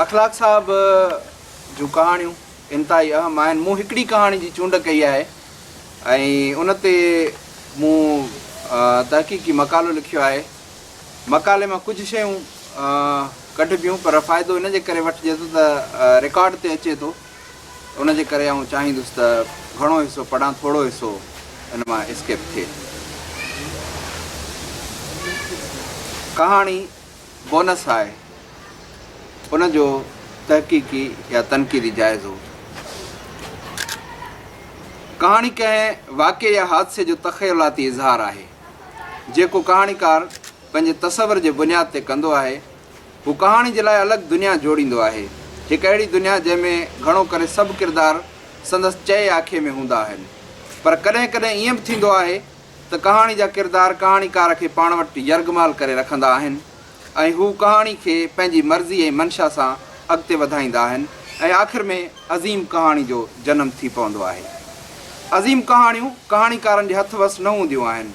اخلاق صاحب جون ڪهاڻيون انتهائي اهم آهن. مون هڪڙي ڪهاڻي جي چونڊ ڪئي آهي ۽ ان تي مون تحقيقي مقالو لکيو آهي. مقالي مان ڪجهه شيون ڪڍبيون پر فائدو ان جي ڪري وٺجي ٿو ته رڪارڊ تي اچي ٿو. ان جي ڪري آئون چاهيندس ته گهڻو حصو پڙهان ٿورو حصو ان مان اسڪيپ ٿئي. ڪهاڻي بونس آهي ان جو تحقيقي يا تنقيدي جائزو. ڪهاڻي ڪنهن واقعي يا حادثي جو تخيلاتي اظهار آهي، جيڪو ڪهاڻيڪار پنهنجي تصور جي بنياد تي ڪندو آهي. هو ڪهاڻي جي لاء الڳ دنيا جوڙيندو آهي. هڪ اهڙي دنيا جنهن ۾ گهڻو ڪري سڀ ڪردار سندس چئي آکي ۾ هوندا آهن. پر ڪڏهن ڪڏهن ائين به ٿيندو آهي ته ڪهاڻي جا ڪردار ڪهاڻيڪار کي پاڻ وٽ يرغمال ڪري رکندا آهن ۽ هو ڪهاڻي کي پنهنجي مرضي ۽ منشا سان اڳتي وڌائيندا آهن ۽ آخر ۾ عظيم ڪهاڻي جو جنم ٿي پوندو آهي. عظيم ڪهاڻيون ڪهاڻيڪارن جي هٿ وس نه هونديون آهن.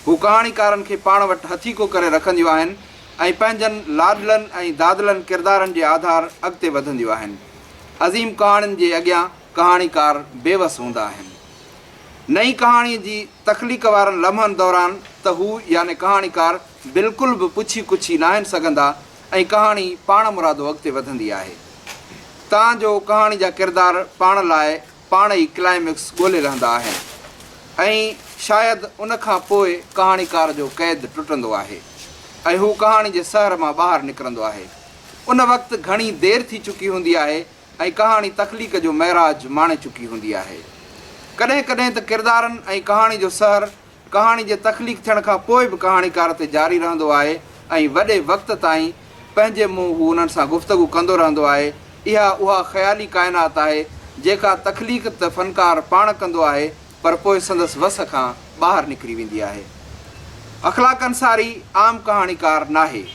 هو ڪهاڻيڪارن کي پاڻ وٽ هٿيڪو ڪري رکنديون آهن ۽ پنهنجن لاڏلن ۽ دادلن ڪردارن جي آڌار اڳتي وڌنديون آهن. عظيم ڪهاڻين جي اڳيان ڪهاڻيڪار بيوس هوندا آهن. نئين ڪهاڻيء جي تخليق وارن لمحن دوران ته هو يعني ڪهاڻيڪار بلڪل به پڇي ڪڇي ناهن سگهندا ۽ ڪهاڻي پاڻمرادو اڳتي وڌندي آهي. تان جو ڪهاڻي جا ڪردار پاڻ لاء پاڻ ئي ڪلائمڪس ڳولي لهندا آهن ۽ شايد ان کان پوء ڪهاڻيڪار جو قيد ٽٽندو آهي ۽ هو ڪهاڻي جي سحر مان ٻاهر نڪرندو آهي. ان وقت گهڻي دير ٿي چڪي هوندي آهي ۽ ڪهاڻي تخليق جو معراج ماڻي چڪي هوندي آهي. ڪڏهن ڪڏهن ته ڪردارن ۽ ڪهاڻي جو سحر ڪهاڻي جي تخليق ٿيڻ کان پوء به ڪهاڻيڪار تي جاري رهندو آهي ۽ وڏي وقت تائين پنهنجي منهن هو انهن سان گفتگو ڪندو رهندو آهي. اها اها خيالي ڪائنات آهي، جيڪا تخليق ته فنڪار پاڻ ڪندو آهي، پر پوء سندس وس کان ٻاهر نڪري ويندي آهي. اخلاق انصاري عام ڪهاڻيڪار ناهي.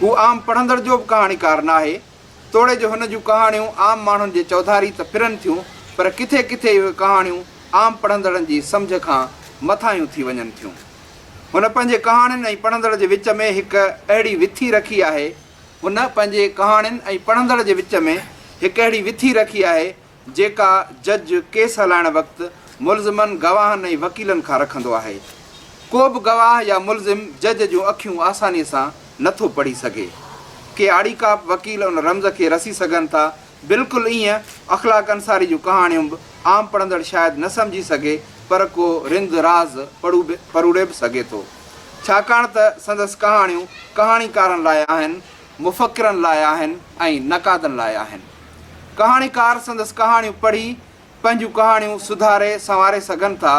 هو عام پڙهندڙ جو به ڪهاڻيڪار ناهي. توڙي جو هن جون ڪهاڻيون عام ماڻهن جي چوڌاري ته ڦرن ٿيون، پر ڪٿي ڪٿي اهي ڪهاڻيون عام پڙهندڙن جي سمجهه کان مٿاهيون ٿي وڃن ٿيون. هن پنهنجي ڪهاڻين ۽ پڙهندڙ جي وچ ۾ هڪ اهڙي وٿي رکي آهي، هن پنهنجي ڪهاڻين ۽ پڙهندڙ جي وچ ۾ هڪ اهڙي وٿي رکي آهي، جيڪا جج ڪيس هلائڻ وقت ملزمن، گواهن ۽ وڪيلن کان رکندو آهي. ڪو به گواهه يا ملزم جج جون اکيون آسانيء سان نه ٿو پڙهي سگهي. ڪي آڙيڪاپ وڪيل ان رمز کي رسي سگهن ٿا. بلڪل ائين اخلاق انصاري جون ڪهاڻيون به عام پڙهندڙ شايد نه سمجهي سگهي پر ڪو رند راز پروڙي به سگهي ٿو. ڇاڪاڻ ته سندس ڪهاڻيون ڪهاڻيڪارن لاء آهن، مفڪرن لاء آهن ۽ نقادن لاء آهن. ڪهاڻيڪار سندس ڪهاڻيون پڙهي پنهنجون ڪهاڻيون سڌاري سنواري سگهن ٿا.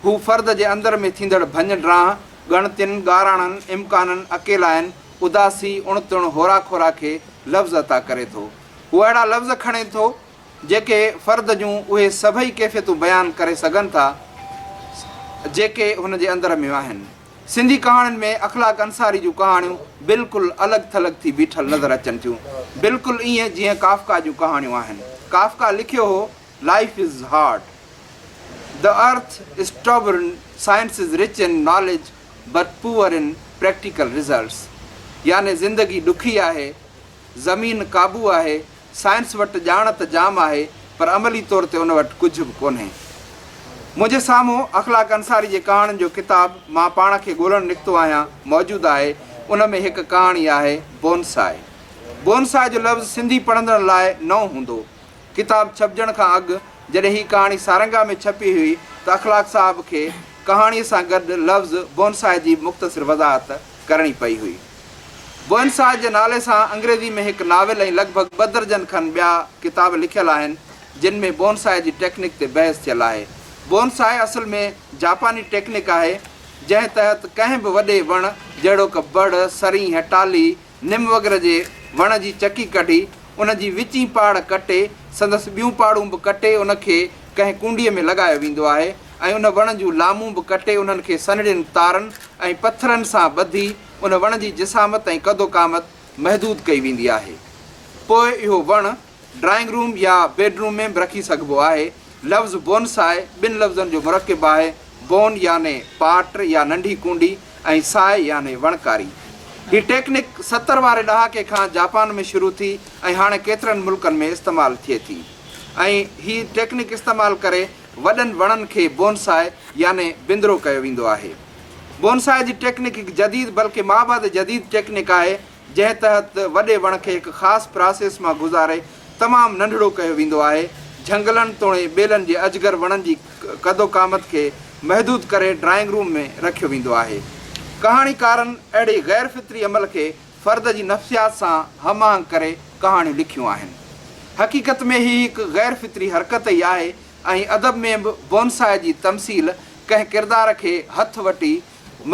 هو فرد جي اندر ۾ ٿيندڙ ڀڃ ڊاهه، ڳڻتين، ڳاراڻن، امڪانن، اڪيلاين، اداسي، اڻ تڻ، هورا کورا کي لفظ عطا ڪري ٿو. هو اهڙا لفظ کڻي ٿو، جيڪي فرد جون اهي سڀئي ڪيفيتون بيان ڪري سگهن ٿا، جيڪي هن جي اندر ۾ آهن. سنڌي ڪهاڻين ۾ اخلاق انصاري جون ڪهاڻيون بلڪل الڳ ٿلڳ ٿي بيٺل نظر اچن ٿيون. بلڪل ائين جيئن ڪافڪا جون ڪهاڻيون آهن. ڪافڪا لکيو هو، Life is hard. The earth stubborn, science is rich in knowledge but poor in practical results. يعني زندگي ڏکي آهي، زمين قابو آهي، سائنس وٽ ڄاڻ ته جام آهي پر عملي طور تي ان وٽ ڪجهه به ڪونهي. منهنجي سامهون اخلاق انصاري جي ڪهاڻين جو ڪتاب مان پاڻ کي ڳولڻ نڪتو آهيان موجود آهي. ان ۾ هڪ ڪهاڻي آهي بونسائي. بونسائي جو لفظ سنڌي پڙهندڙن لاء نئون هوندو. ڪتاب ڇپجڻ کان اڳ جڏهن هي ڪهاڻي سارنگا ۾ ڇپي هئي ته اخلاق صاحب کي ڪهاڻيء سان گڏ لفظ بونسائي جي به مختصر وضاحت ڪرڻي پئي هئي. بوئنساء جي نالي سان انگريزي ۾ هڪ ناول ۽ لڳ ڀڳ ٻه درجن کن ٻيا ڪتاب لکيل آهن، جن ۾ بونساء جي ٽيڪنڪ تي بحث ٿيل آهي. بونساء اصل ۾ جاپاني ٽيڪنڪ آهي، جنهن تحت ڪنهن به وڏي وڻ جهڙوڪ بڙ، سرينهه، ٽالهي، نم وغيره جي وڻ جي چڪي ڪڍي، ان جي وچين پاڙ ڪٽي، سندس ٻيون پاڙون به ڪٽي ان کي ڪنهن ڪونڊيء ۾ لڳايو ويندو آهي ۽ ان وڻ جون لامون به ڪٽي انهن کي سنهڙين تارن ۽ پٿرن سان ٻڌي ان وڻ جي جسامت ۽ قد و قامت محدود ڪئي ويندي آهي. پوء اهو وڻ ڊرائنگ روم يا بيڊ روم ۾ به رکي سگهبو آهي. لفظ بونسائي ٻن لفظن جو مرڪب آهي، بون يعني پاٽ يا ننڍي ڪونڊي ۽ سائي يعني وڻڪاري. هي ٽيڪنڪ 70 واري ڏهاڪي کان جاپان ۾ شروع ٿي ۽ هاڻي ڪيترن ملڪن ۾ استعمال ٿئي ٿي ۽ هي ٽيڪنڪ استعمال ڪري وڏن وڻن کي بونسائي يعني بندرو ڪيو ويندو آهي. بونسائي جي ٽيڪنڪ هڪ جديد بلڪه مابعد جديد ٽيڪنڪ آهي جنهن تحت وڏي وڻ کي هڪ خاص پراسيس مان گذاري تمام ننڍڙو ڪيو ويندو آهي. جهنگلن توڻي ٻيلن جي اجگر وڻن جي قد و قامت کي محدود ڪري ڊرائنگ روم ۾ رکيو ويندو آهي. ڪهاڻيڪارن اهڙي غير فطري عمل کي فرد جي نفسيات سان هم آهنگ ڪري ڪهاڻيون لکيون آهن. حقيقت ۾ هي هڪ غير فطري حرڪت ئي آهي ۽ ادب ۾ به بونسائي جي تمثيل ڪنهن ڪردار کي هٿ وٽي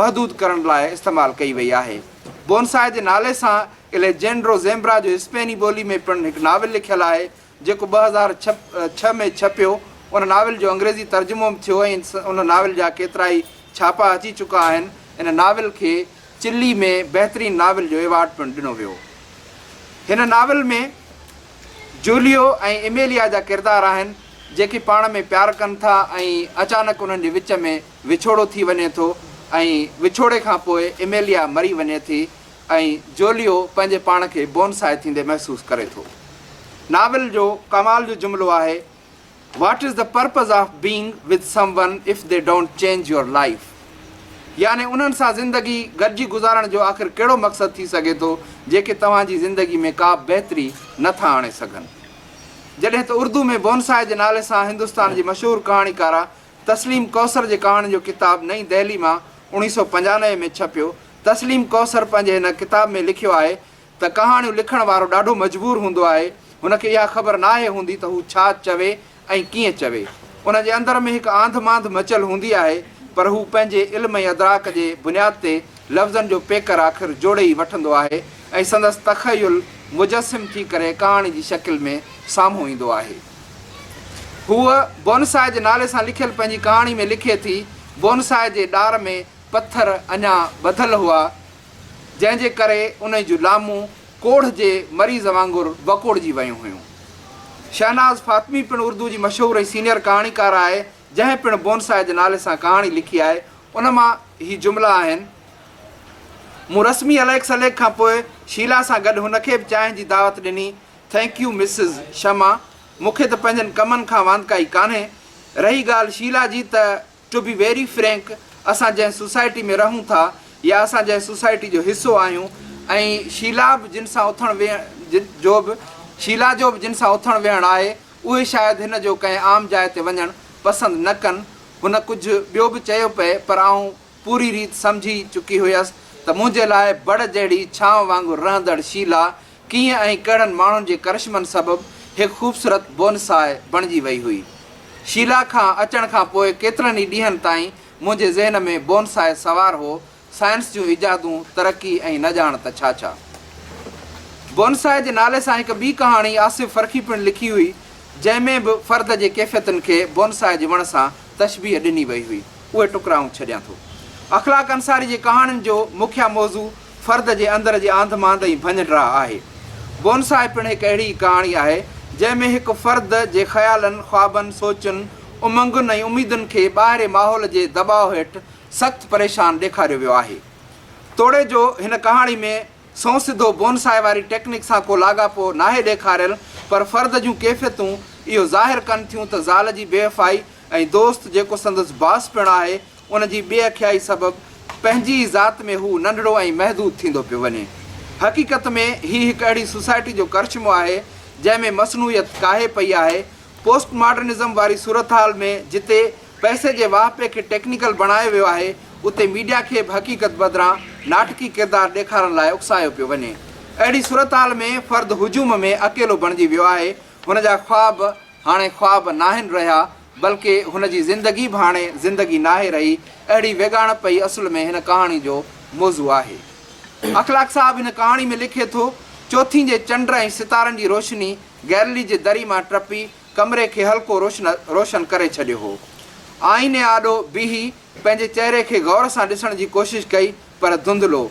محدود ڪرڻ لاء استعمال ڪئي وئي آهي. بونسائي جي نالي سان اليجينڊرو زيمبرا جو اسپيني ٻولي ۾ پڻ هڪ ناول لکيل آهي، جيڪو 2006 ۾ ڇپيو. ان ناول جو انگريزي ترجمو به ٿيو ۽ ان ناول جا ڪيترائي ڇاپا اچي چڪا آهن. ان ناول کي چلي ۾ بهترين ناول جو ايوارڊ پڻ ڏنو ويو. هن ناول ۾ جوليو ۽ ايميليا جا ڪردار آهن، جيڪي پاڻ ۾ پيار ڪن ٿا ۽ اچانڪ انهن جي وچ ۾ وڇوڙو ٿي وڃي ٿو ۽ وڇوڙي کان پوء ايميليا مري وڃي ٿي ۽ جوليو پنهنجي پاڻ کي بونسائي ٿيندي محسوس ڪري ٿو. ناول جو ڪمال جو جملو آهي، What is the purpose of being with someone if they don't change your life? يعني انهن سان زندگي گڏجي گذارڻ جو آخر ڪهڙو مقصد ٿي سگهي ٿو جيڪي توهان جي زندگي ۾ ڪا به بهتري نه ٿا آڻي سگهن. جڏهن ته اردو ۾ بونسائي جي نالي سان هندستان جي مشهور ڪهاڻيڪاره تسليم ڪوثر جي ڪهاڻين جو ڪتاب نئين دهلي مان 1995 ۾ ڇپيو. تسليم ڪوثر پنهنجي هن ڪتاب ۾ لکيو آهي ته ڪهاڻيون لکڻ وارو ڏاڍو مجبور هوندو آهي، هن کي اها خبر ناهي هوندي ته هو ڇا چوي ۽ ڪيئن چوي. ان جي اندر ۾ هڪ آنڌ مانڌ مچيل هوندي آهي، پر هو پنهنجي علم ۽ ادراڪ جي بنياد تي لفظن جو پيڪر آخر جوڙي ئي وٺندو آهي ۽ سندس تخيل مجسم ٿي ڪري ڪهاڻي جي شڪل ۾ سامهون ايندو آهي. هوء بونسائي جي نالي سان لکيل پنهنجي ڪهاڻي ۾ لکي ٿي، بونسائي جي ڏار ۾ پٿر اڃا ٻڌل هئا، جنهن جي ڪري انهي جون لامون ڪوڙهه جي مريض وانگر وڪوڙجي ويون هيون. شهناز فاطمي پڻ اردو جي مشهور ۽ سينيئر ڪهاڻيڪاره آهي، جنهن پڻ بونسائي جي نالي سان ڪهاڻي لکي آهي، ان مان هي جملا آهن، مون رسمي عليڪ سليڪ کان پوء شيلا سان گڏ هن کي به چانهه جي دعوت ڏني، thank you Mrs شمع، مون کي ته پنهنجن ڪمن کان واندڪائي ڪانهي. رهي ڳالهه شيلا جي ته ٽو بي ويري فرينڪ اسان جنهن سوسائٽي ۾ رهون ٿا يا اسان جنهن سوسائٽي جو حصو آهيون ۽ شيلا به جن سان اٿڻ ويهڻ جو به شيلا جو به جن سان اٿڻ ويهڻ آهي اهي شايد هن جو ڪنهن عام جاء تي وڃڻ پسند نه ڪن. هن ڪجهه ٻيو به چيو پئي پر آئون پوري ريت سمجهي چڪي هيس ته منهنجي لاء بڙ جهڙي ڇانو وانگر رهندڙ شيلا ڪيئن ۽ ڪهڙن ماڻهن جي ڪرشمن سبب هڪ خوبصورت بونسائي بڻجي وئي هئي. شيلا کان اچڻ کان پوء ڪيترن ئي ڏينهن تائين منهنجي ذهن ۾ بونسائي سوار هو، سائنس جون ايجادون، ترقي ۽ نه ڄاڻ ته ڇا ڇا. بونسائي جي نالي سان هڪ ٻي ڪهاڻي آصف فرخي پڻ لکي هئي، جنهن ۾ به فرد جي ڪيفيتن کي بونسائي جي وڻ سان تشبيهه ڏني وئي هئي. اهي ٽڪرا آئون ڇڏيان ٿو. اخلاق انصاري جي ڪهاڻين جو مکيه موضوع فرد جي اندر جي آنڌ مانڌ ۽ ڀڃ ڊاهه آهي. بونسائي پڻ هڪ اهڙي ئي ڪهاڻي آهي، جنهن ۾ هڪ فرد جي خيالن، خوابن، سوچن، امنگن ۽ اميدن کي ٻاهرين ماحول جي دٻاء هيٺ سخت پريشان ڏيکاريو ويو آهي. توڙي جو هن ڪهاڻي ۾ سنئون سڌو بونسائي واري ٽيڪنڪ سان ڪو لاڳاپو ناهي ڏيکاريل، پر فرد جون ڪيفيتون اهو ظاهر ڪن ٿيون ته زال جي بيوفائي ۽ دوست جيڪو سندس باس پڻ آهي، ان جي بي اکيائي سبب پنهنجي ئي ذات ۾ هو ننڍڙو ۽ محدود ٿيندو پيو وڃي. حقيقت ۾ هي هڪ اهڙي سوسائٽي جو ڪرشمو آهي، جنهن ۾ مصنوعيت ڪاهي پئي آهي. پوسٽ ماڊرنزم واري صورتحال ۾ جتي پئسي جي واهپي کي ٽيڪنيڪل بڻايو ويو آهي، اتي ميڊيا کي به حقيقت بدران ناٽڪي ڪردار ڏيکارڻ لاء اڪسايو پيو وڃي. اهڙي صورتحال ۾ فرد هجوم ۾ اڪيلو بڻجي ويو آهي. هن جا خواب هاڻي خواب ناهن رهيا، بلڪه هن جي زندگي به هاڻي زندگي ناهي رهي، اهڙي ويڳاڻپ ئي اصل ۾ هن ڪهاڻي جو موضوع آهي. اخلاق صاحب هن ڪهاڻي ۾ لکي ٿو، چوٿين جي چنڊ ۽ ستارن جي روشني گيلري جي دري مان ٽپي ڪمري کي هلڪو روشن ڪري ڇڏيو هو. آئيني آڏو بيهي پنهنجي چهري کي غور سان ڏسڻ جي ڪوشش ڪئي پر ڌنڌلو.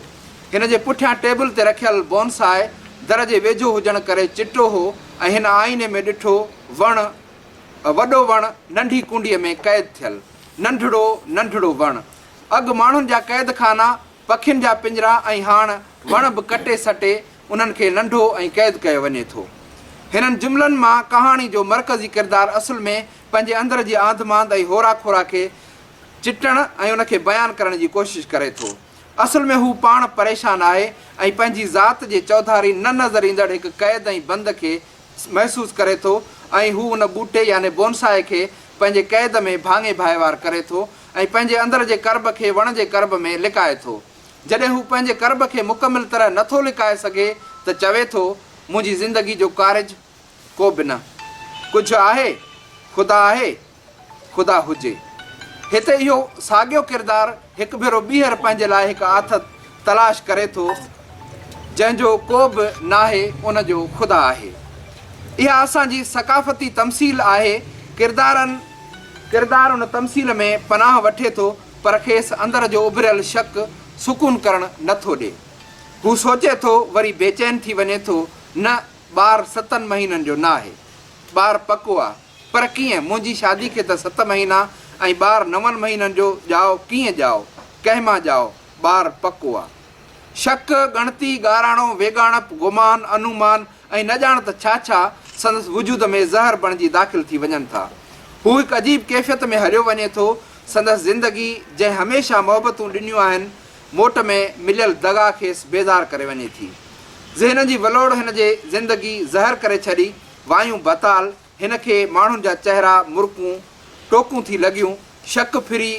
هن جي پٺيان ٽيبل تي رکيل بونسائي در جي ويجهو هجڻ ڪري چٽو هو ۽ هن آئيني ۾ ڏٺو وڻ، وڏو وڻ ننڍي ڪونڊيء ۾ قيد ٿيل. ننڍڙو، ننڍڙو وڻ. اڳ ماڻهن جا قيد خانا، پکين جا پڃرا ۽ هاڻ وڻ به ڪٽي سٽي انهن کي ننڍو ۽ قيد ڪيو وڃي ٿو. هنن جملن مان ڪهاڻي جو مرڪزي ڪردار اصل ۾ پنهنجي اندر جي آنڌ مانڌ ۽ هورا کورا کي چٽڻ ۽ ان کي بيان ڪرڻ جي ڪوشش ڪري ٿو. اصل ۾ هو پاڻ پريشان آهي ۽ پنهنجي ذات جي چوڌاري نه نظر ايندڙ هڪ قيد ۽ بند کي محسوس ڪري ٿو ۽ هو ان ٻوٽي يعني بونسائي کي پنهنجي قيد ۾ ڀاڱي ڀائيوار ڪري ٿو ۽ پنهنجي اندر جي ڪرب کي وڻ جي ڪرب ۾ لڪائي ٿو. جڏهن هو پنهنجي ڪرب کي مڪمل طرح نه ٿو لڪائي سگهي ته چوي ٿو، منهنجي زندگي جو ڪارج ڪو به نه. ڪجهه آهي؟ خدا آهي؟ خدا هجي. هتي اهو ساڳيو ڪردار هڪ ڀيرو ٻيهر پنهنجي لاء هڪ آٿت تلاش ڪري ٿو، جنهن جو ڪو به ناهي ان جو خدا آهي. اها اسان جي ثقافتي تمثيل آهي. ڪردارن ڪردار ان تمثيل ۾ پناهه وٺي ٿو پر کيس اندر جو اڀريل شڪ سڪون ڪرڻ نه ٿو ڏي. هو سوچي ٿو وري بيچين ٿي وڃي ٿو، نه ٻار ستن مهينن جو ناهي. ٻار پڪو آ. پر ڪيئن؟ منهنجي شادي کي ته ست مهينا ۽ ٻار نون مهينن جو ڄائو ڪيئن ڄائو؟ ڪنهن مان ڄائو؟ ٻار پڪو آ. شڪ، ڳڻتي، ڳاراڻو، ويڳاڻپ، گمان، انومان ۽ نه ڄاڻ ته ڇا ڇا سندس وجود ۾ زهر بڻجي داخل ٿي وڃن ٿا. هو هڪ عجيب ڪيفيت ۾ هليو وڃي ٿو. سندس زندگي جنهن هميشه محبتون ڏنيون آهن، موٽ ۾ مليل دغا کيس بيزار ڪري وڃي ٿي. ذهن جي ولوڙ هن جي زندگي زهر ڪري ڇڏي. وايون بتال، هن کي ماڻهن جا چهرا، مرڪون، ٽوڪون ٿي لڳيون. شڪ ڦري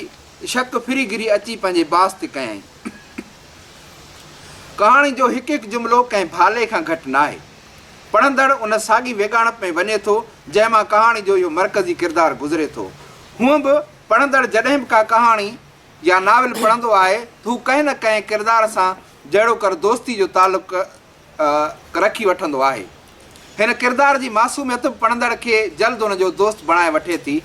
شڪ ڦري گري اچي پنهنجي باس تي ڪيائين. ڪهاڻي جو هڪ هڪ جملو ڪنهن ڀالي کان گهٽ ناهي. پڙهندڙ ان ساڳي ويڳاڻپ ۾ وڃي ٿو، جنهن مان ڪهاڻي جو اهو مرڪزي ڪردار گذري ٿو. هونء به پڙهندڙ جڏهن به ڪا ڪهاڻي يا ناول پڙهندو آهي ته هو ڪنهن نه ڪنهن ڪردار سان جهڙوڪر دوستي جو تعلق رکي وٺندو آهي. هن ڪردار جي معصوميت به پڙهندڙ کي جلد ان جو دوست بڻائي وٺي ٿي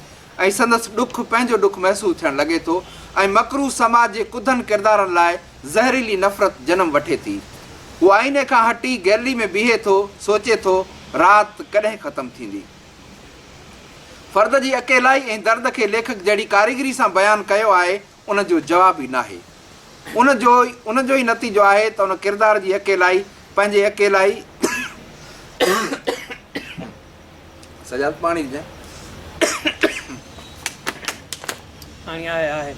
۽ سندس ڏک پنهنجو ڏک محسوس ٿيڻ لڳي ٿو ۽ مڪروه سماج جي ڪڌن ڪردارن لاء زهريلي نفرت جنم وٺي ٿي. هو آئيني کان هٽي گيلري ۾ بيهي ٿو، سوچي ٿو، رات ڪڏهن ختم ٿيندي؟ فرد جي اڪيلائي ۽ درد کي ليکڪ جهڙي ڪاريگري سان بيان ڪيو آهي، ان جو جواب ئي ناهي. ان جو ان جو ئي نتيجو آهي ته ان ڪردار جي اڪيلائي پنهنجي اڪيلائي سجاد پاڻي ڏجانء. پاڻي آهي آهي.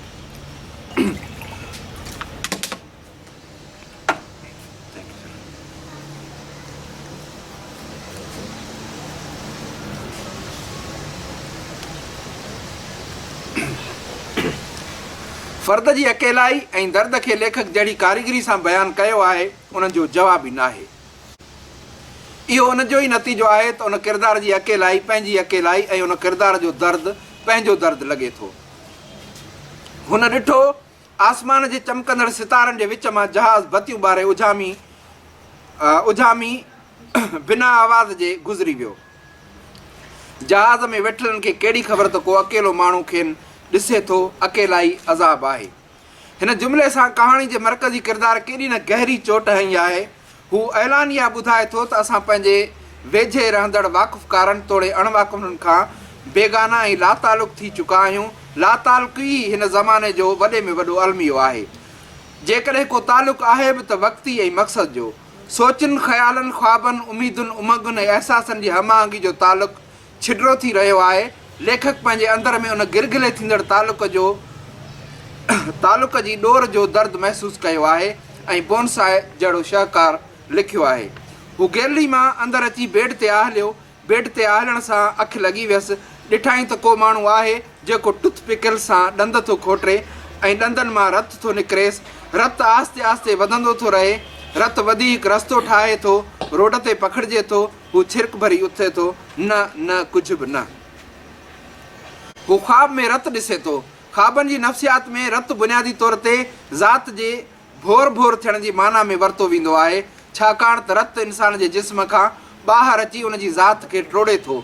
فرد جي اڪيلائي ۽ درد کي ليکڪ جهڙي ڪاريگري سان بيان ڪيو آهي، ان جو جواب ئي ناهي. اهو ان جو ئي نتيجو آهي ته ان ڪردار جي اڪيلائي پنهنجي اڪيلائي ۽ ان ڪردار جو درد پنهنجو درد لڳي ٿو. هن ڏٺو آسمان جي چمڪندڙ ستارن جي وچ مان جهاز بتيون ٻاري اجهامي اجهامي بنا آواز جي گذري ويو. جهاز ۾ ويٺلن کي ڪهڙي خبر ته ڪو اڪيلو ماڻهو کين ڏسي ٿو، اڪيلائي عذاب آهي. هن جملي سان ڪهاڻي جي مرڪزي ڪردار ڪيڏي نه گهري چوٽ هنئي آهي. هو اعلانيه ٻڌائي ٿو ته اسان پنهنجي ويجهي رهندڙ واقفڪارن توڙي اڻ واقفن کان بيگانا ۽ لاتعلق ٿي چڪا آهيون. لاتعلقي ئي هن زماني جو وڏي ۾ وڏو الميو آهي. جيڪڏهن ڪو تعلق آهي به ته وقتي ۽ مقصد جو. سوچن، خيالن، خوابن، اميدن، امنگن ۽ احساسن جي هم آهنگي جو تعلق ڇڊرو ٿي رهيو آهي. ليکڪ پنهنجي اندر ۾ ان گرگلي ٿيندڙ تعلق جو تعلق جي ڏور جو درد محسوس ڪيو آهي ۽ بونسائي جهڙو شهڪار لکيو آهي. هو گيلري مان اندر اچي بيڊ تي آهليو. بيڊ تي آهلڻ سان اک لڳي ويس. ڏٺائين ته ڪو ماڻهو آهي، جيڪو ٽوٿ پڪل سان ڏند ٿو کوٽري ۽ ڏندن مان رت ٿو نڪريس. رت آهستي آهستي وڌندو ٿو رهي. رت وڌي هڪ رستو ٺاهي ٿو. روڊ تي پکڙجي ٿو. هو ڇرڪ ڀري اٿي ٿو. نه، نه، ڪجهه به نه. هو خواب ۾ رت ڏسي ٿو. خوابن جي نفسيات ۾ رت بنيادي طور تي ذات جي ڀور ڀور ٿيڻ جي معنيٰ ۾ ورتو ويندو آهي، ڇاڪاڻ ته رت انسان جي جسم کان ٻاهر اچي ان جي ذات کي ٽوڙي ٿو.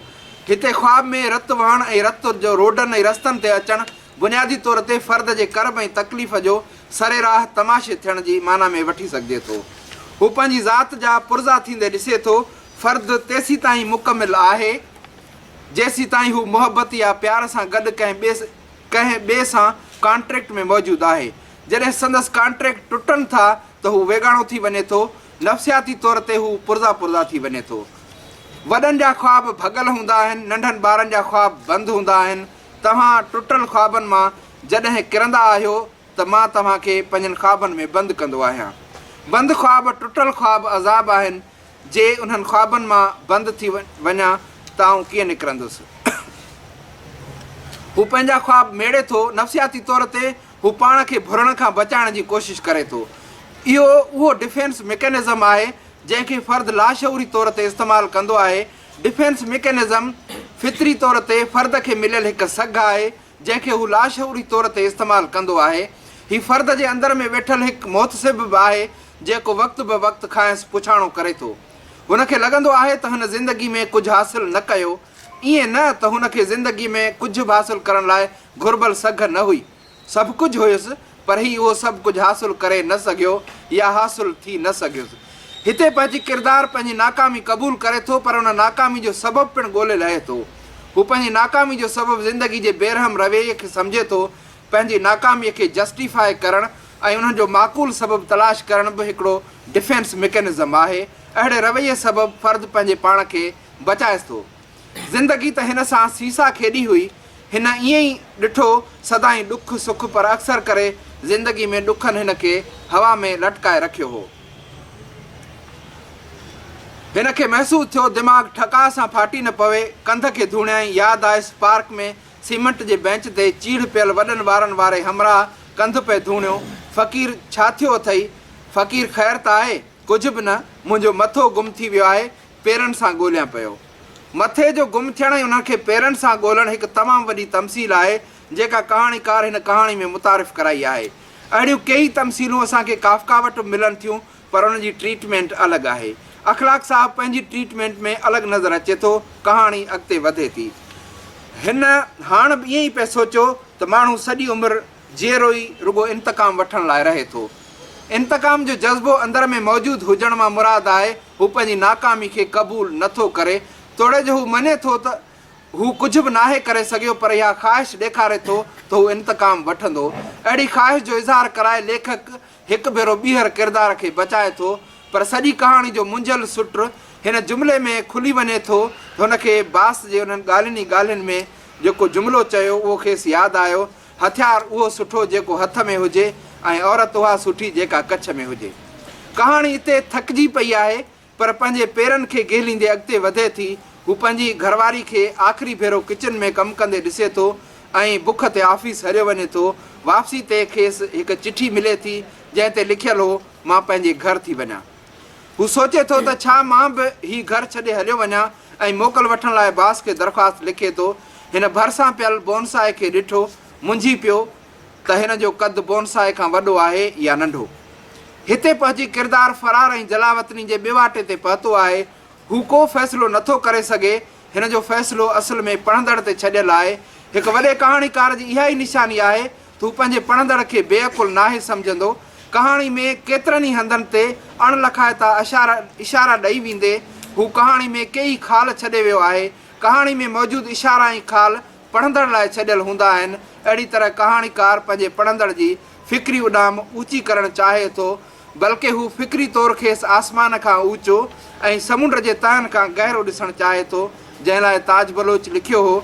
هتي خواب ۾ رت وهڻ ۽ رت جو روڊن ۽ رستن تي اچڻ بنيادي طور تي فرد جي ڪرب ۽ تڪليف جو سريراهه تماشي ٿيڻ جي معنيٰ ۾ وٺي سگهجي ٿو. هو پنهنجي ذات جا پرزا ٿيندي ڏسي ٿو. فرد تيسيتائين مڪمل آهي، جيسيتائين هو محبت يا پيار سان گڏ ڪنهن ٻئي سان ڪانٽريڪٽ ۾ موجود آهي. جڏهن سندس ڪانٽريڪٽ ٽٽن ٿا ته هو ويڳاڻو ٿي وڃي ٿو، نفسياتي طور تي هو پرزا پرزا ٿي وڃي ٿو. وڏن جا خواب ڀڳل هوندا آهن، ننڍن ٻارن جا خواب بند هوندا آهن. توهان ٽٽل خوابن مان جڏهن ڪرندا آهيو ته مان توهان کي پنهنجن خوابن ۾ بند ڪندو آهيان. بند خواب، ٽٽل خواب عذاب آهن. جي انهن خوابن مان بند ٿي وڃان ته آئون ڪيئن نڪرندس؟ هو پنهنجا خواب ميڙي ٿو. نفسياتي طور تي هو پاڻ کي ڀرڻ کان بچائڻ جي ڪوشش ڪري ٿو. اهو اهو ڊفينس مڪينزم آهي جنهن کي فرد لاشعوري طور تي استعمال ڪندو آهي. ڊفينس مڪينزم فطري طور تي فرد کي مليل هڪ سگهه آهي جنهن کي هو لاشعوري طور تي استعمال ڪندو آهي. هي فرد جي اندر ۾ ويٺل هڪ محتسب به آهي جيڪو وقت به وقت کانئس پڇاڻو ڪري ٿو. هن کي لڳندو آهي ته هن زندگي ۾ ڪجهه حاصل نه ڪيو. ائين نه ته هن کي زندگي ۾ ڪجهه به حاصل ڪرڻ لاء گهربل سگهه نه هئي. سڀ ڪجهه هيس، پر هي اهو سڀ ڪجهه حاصل ڪري نه سگهيو يا حاصل ٿي نه سگهيس. هتي پهچي ڪردار پنهنجي ناڪامي قبول ڪري ٿو، پر ان ناڪامي جو سبب پڻ ڳولي لهي ٿو. هو پنهنجي ناڪامي جو سبب زندگي جي بيرحم رويي کي سمجهي ٿو. پنهنجي ناڪاميء کي جسٽيفاء ڪرڻ ۽ انهن جو معقول سبب تلاش ڪرڻ به هڪڙو ڊفينس مڪينزم آهي. اهڙي رويي سبب فرد پنهنجي پاڻ کي بچائيس ٿو. زندگي ته هن سان سيسا کيڏي هئي. هن ائين ئي ڏٺو، سدائين ڏک سک پر اڪثر ڪري زندگي ۾ ڏکن هن کي هوا ۾ لٽڪائي رکيو هو. هن کي محسوس ٿيو دماغ ٺڪاء سان ڦاٽي نه پوي. ڪنڌ کي ڌوڻيائين. ياد آيس پارڪ ۾ سيمنٽ جي بينچ تي چيڙهه پيل وڏن وارن واري همراهه ڪنڌ پئي ڌوڻيو. فقير ڇا ٿيو اٿئي؟ فقير خير ته آهي؟ ڪجهه به نه، منهنجو مٿو گم ٿي ويو آهي. پيرن سان ڳوليان پيو. مٿي جو گم ٿيڻ ۽ انهن کي پيرن سان ڳولڻ هڪ تمام وڏي تمثيل آهي، جيڪا ڪهاڻيڪار هن ڪهاڻي ۾ متعارف ڪرائي آهي. اهڙيون ڪيئي تمثيلون اسان کي ڪافڪا وٽ به ملن ٿيون، پر انهن جي ٽريٽمينٽ الڳ آهي. اخلاق صاحب پنهنجي ٽريٽمينٽ ۾ الڳ نظر اچي ٿو. ڪهاڻي اڳتي وڌي ٿي. هن هاڻ به ائين ئي پئي سوچيو ته ماڻهو سڄي عمر جيئرو ئي رڳو انتقام وٺڻ لاء رهي ٿو. انتقام جو جذبو اندر ۾ موجود هجڻ مان مراد آهي هو پنهنجي ناڪامي کي قبول نه ٿو ڪري، توڙي جو هو مڃي ٿو ته هو ڪجهه به ناهي ڪري سگهيو پر اها خواهش ڏيکاري ٿو ته هو انتقام وٺندو. اهڙي خواهش جو اظهار ڪرائي ليکڪ هڪ ڀيرو ٻيهر ڪردار کي بچائي ٿو پر سڄي ڪهاڻي جو منجهيل سٽ هن جملي ۾ کلي وڃي ٿو ته هن کي باس جي انهن ڳالهين ئي ڳالهين ۾ جيڪو جملو چيو اهو کيس ياد آيو هٿيار اهو سٺو جيڪو هٿ ۾ هجي ۽ عورت اها سٺي جيڪا ڪڇ ۾ هجي. ڪهاڻي اتي ٿڪجي پئي آهي پر پنهنجي پيرن کي گهليندي اڳتي وڌي ٿي. هو پنهنجي گهرواري کي آخري ڀيرو ڪچن ۾ ڪم ڪندي ڏسي ٿو ۽ بک تي آفيس هليو وڃي ٿو. واپسي تي کيس هڪ چٺي ملي ٿي جنهن تي لکيل هو مان پنهنجي گهر ٿي وڃان. هو سوچي ٿو ته ڇا مان به هي گهر ڇڏي هليو وڃان ۽ موڪل وٺڻ لاء باس کي درخواست لکي ٿو. هن ڀرسان پيل بونسائي کي ڏٺو، منجهي پيو ته هن جو قد بونسائي کان وڏو آهي يا ننڍو. هتي پهچي ڪردار فرار ۽ جلاوطني جي ٻه واٽي تي پهتو آهي. هو ڪو فيصلو نٿو ڪري سگهي. هن جو فيصلو اصل ۾ پڙهندڙ تي ڇڏيل آهي. هڪ وڏي ڪهاڻيڪار جي اها ئي نشاني آهي ته هو پنهنجي پڙهندڙ کي بي عقل ناهي سمجهندو. ڪهاڻي ۾ ڪيترن ئي هنڌن تي اڻ لکائتا اشارا ڏئي ويندي هو ڪهاڻي ۾ ڪيئي خال ڇڏي ويو آهي. ڪهاڻي ۾ موجود اشارا ۽ خال پڙهندڙ لاء ڇڏيل هوندا آهن. اهڙي طرح ڪهاڻيڪار پنهنجي پڙهندڙ جي فڪري اڏام اوچي ڪرڻ چاهي ٿو، بلڪه هو فڪري طور کيس آسمان کان اوچو ۽ سمنڊ جي تهن کان گهرو ڏسڻ چاهي ٿو، جنهن لاء تاج بلوچ لکيو هو،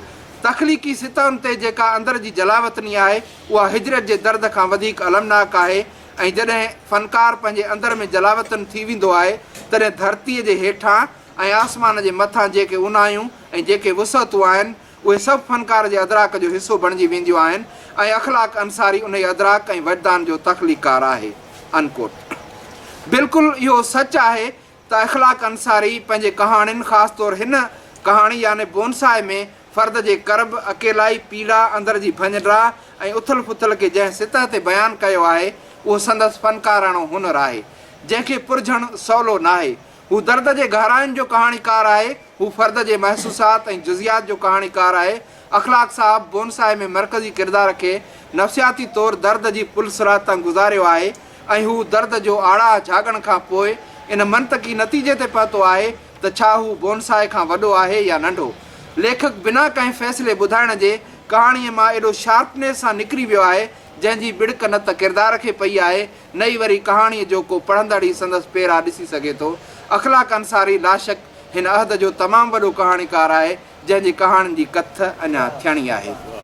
تخليقي سطحن تي جيڪا اندر جي جلاوطني آهي، اها هجرت جي درد کان وڌيڪ المناڪ آهي ۽ جڏهن فنڪار پنهنجي اندر ۾ جلاوطن ٿي ويندو آهي، تڏهن ڌرتيء جي هيٺان ۽ آسمان جي مٿان جيڪي اونهايون ۽ جيڪي وسعتون آهن، اهي سڀ فنڪار جي ادراڪ جو حصو بڻجي وينديون آهن ۽ اخلاق انصاري انهيء ادراڪ ۽ وجدان جو تخليقڪار آهي. Unquote. بلڪل اهو سچ آهي ته اخلاق انصاري پنهنجي ڪهاڻين خاص طور هن ڪهاڻي يعني بونسائي ۾ فرد جي ڪرب، اڪيلائي، پيڙا، اندر جي ڀڃ ڊاهه ۽ اٿل ڦٿل کي جنهن سطح تي بيان ڪيو آهي اهو سندس فنڪاراڻو هنر آهي جنهن کي پرجهڻ سولو ناهي. هو درد جي گهراين جو ڪهاڻيڪار آهي، هو فرد جي محسوسات ۽ جزئيات جو ڪهاڻيڪار آهي. اخلاق صاحب بونسائي ۾ مرڪزي ڪردار کي نفسياتي طور درد جي پل صراط تان گذاريو آهي ۽ هو درد جو آڙاهه جهاڳڻ کان پوء ان منطقي نتيجي تي پهتو آهي ته ڇا هو بونسائي کان وڏو آهي يا ننڍو. ليکڪ بنا ڪنهن فيصلي ٻڌائڻ جي ڪهاڻيء مان ايڏو شارپنيس سان نڪري ويو آهي جنهن جي ٻڙڪ نه ته ڪردار کي پئي آهي، نه ئي وري ڪهاڻيء جو ڪو پڙهندڙ ئي سندس پيرا ڏسي سگهي ٿو. اخلاق انصاري لاشڪ هن عهد جو تمام وڏو ڪهاڻيڪار آهي، جنهن جي ڪهاڻين جي ڪٿ اڃا ٿيڻي آهي.